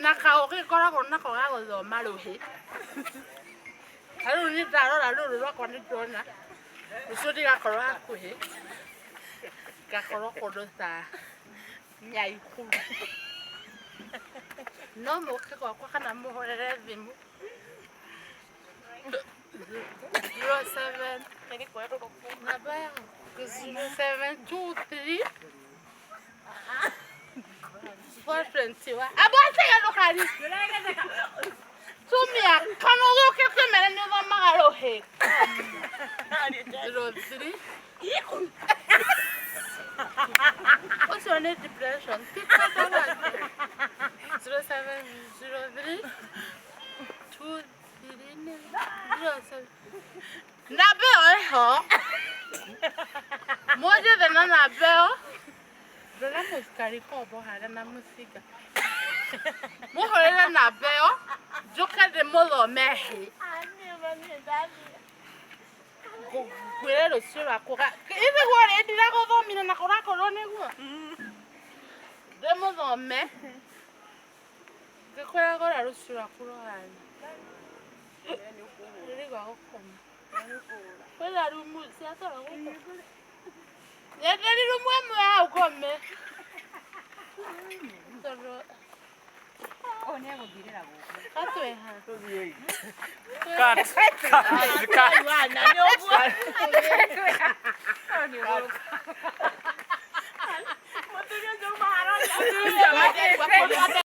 Na kaũgĩ ngoragwo nako ga gũthoma rũhĩ. Ta rĩu niĩ ndarora rũrũ rwakwa nĩ ndĩrona rũciũ ndigakorwo hakuhĩ, ngakorwo kũndũ ta Nyaikuru. No mũke gwakwa kana mũhũrĩre thimũ 07 namba yaku 0723 421. Abo tiga ndũkari. Tumia kana ũgĩũke kwĩmere nĩ ũthomaga rũhĩ. 03 Ũcio nĩ depression. Ti kwenda gwake. 0703 2 3 07. Namba ĩyo ĩho. Mũnjethe na namba ĩyo. Ndona mũcukari kombo harĩa na mũcinga. Mũhũrĩre namba ĩyo njũke ndĩmũthome hĩ. Ngwĩre rũciũ rwakwa. Ithiguo rĩ ndiragũthomire na kũrakorwo nĩguo. Ndĩmũthome. Ngĩkwĩra gũra rũciũ rwaku rũhana. Ndĩraigua gũkoma. Kwĩna rumu cia toro gũkũ? Nyenderia rumu ĩmwe hau ngome. Tondũ Ũyũ nĩ egũthirĩra gũkũ. gatwĩha. Cut. Cut. Cut. Wana nĩ ũguo. Ũyũ nĩ ũgũrũka.